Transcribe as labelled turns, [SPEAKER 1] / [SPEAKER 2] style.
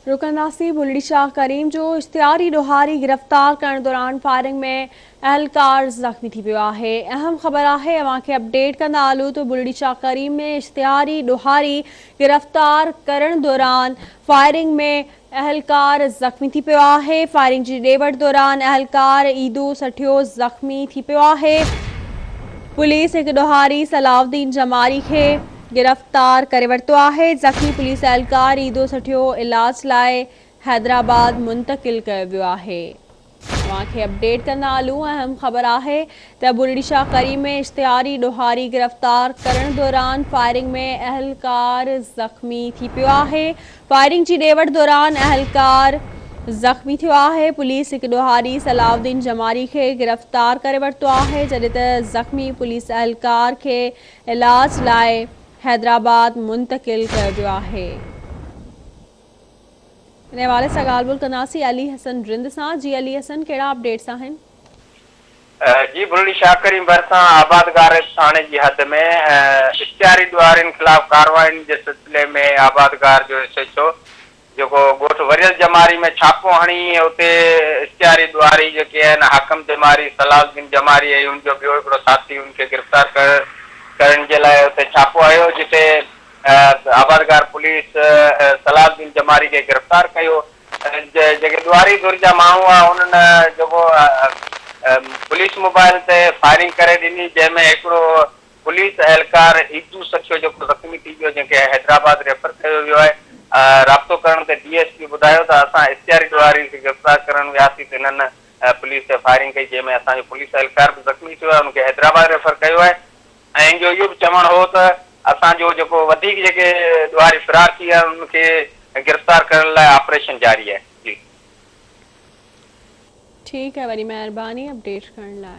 [SPEAKER 1] رڪنداسين بلڙي شاهه ڪريم جو اشتهاري ڏوهاري گرفتار ڪرڻ دوران فائرنگ ۾ اهلڪار زخمي ٿي پيو آهي اهم خبر آهي اوهان کي اپڊيٽ ڪندا هلون ته بلڙي شاهه ڪريم ۾ اشتهاري ڏوهاري گرفتار ڪرڻ دوران فائرنگ ۾ اهلڪار زخمي ٿي پيو آهي فائرنگ جي ڏي وٺ دوران اهلڪار عيدو سٺيو زخمي ٿي پيو آهي پوليس هڪ ڏوهاري صلاح الدين جماري کي گرفتار ڪري ورتو آهي، زخمي پوليس اهلڪار عيدو سٺيو علاج لاء حيدرآباد منتقل ڪيو ويو آهي. اوهان کي اپڊيٽ ڪندا هلون اهم خبر آهي ته بلڙي شاهه ڪريم ۾ اشتهاري ڏوهاري گرفتار ڪرڻ دوران فائرنگ ۾ اهلڪار زخمي ٿي پيو آهي فائرنگ جي ڏي وٺ دوران اهلڪار زخمي ٿيو آهي پوليس هڪ ڏوهاري صلاح الدين جماري کي گرفتار ڪري ورتو آهي جڏهن ته زخمي پوليس اهلڪار کي علاج لاء حيدرآباد منتقل ڪيو ويو آهي. ان حوالي سان ڳالهه ٻولهه ڪنداسين علي حسن رند سان. جي علي حسن ڪهڙا اپڊيٽس آهن؟
[SPEAKER 2] جي بلڙي شاهه ڪريم ڀرسان آبادگار ٿاڻي جي حد ۾ اشتهاري ڏوهارين خلاف ڪارروائين جي سلسلي ۾ آبادگار جو ايس ايڇ او جيڪو ڳوٺ وريل جماري ۾ ڇاپو هڻي اتي اشتهاري ڏوهاري جيڪي آهن حاڪم جماري، صلاح الدين جماري ۽ ان جو ٻيو هڪڙو ساٿي ان کي گرفتار ڪرڻ جي لاء اتي ڇاپو هنيو جتي آبادگار پوليس صلاح الدين جماري کي گرفتار ڪيو جيڪي ڏوهاري ڌر جا ماڻهو هئا انهن جيڪو پوليس موبائل تي فائرنگ ڪري ڏني جنهن ۾ هڪڙو پوليس اهلڪار عيدو سکيو جيڪو زخمي ٿي ويو جنهن کي حيدرآباد ريفر ڪيو ويو آهي رابطو ڪرڻ تي ڊي ايس پي ٻڌايو ته اسان اشتهاري ڏوهارين کي گرفتار ڪرڻ وياسين ته هنن پوليس تي فائرنگ ڪئي جنهن ۾ اسان جو پوليس اهلڪار به زخمي ٿيو آهي ان کي حيدرآباد ريفر ڪيو آهي ۽ ان جو اهو به چوڻ هو ته اسان جو جيڪو وڌيڪ جيڪي ڏوهاري فرار ٿي ويا آهن انهن کي گرفتار ڪرڻ لاء آپريشن جاري آهي جي.
[SPEAKER 1] ٺيڪ آهي وڏي مهرباني اپڊيٽ ڪرڻ لاء.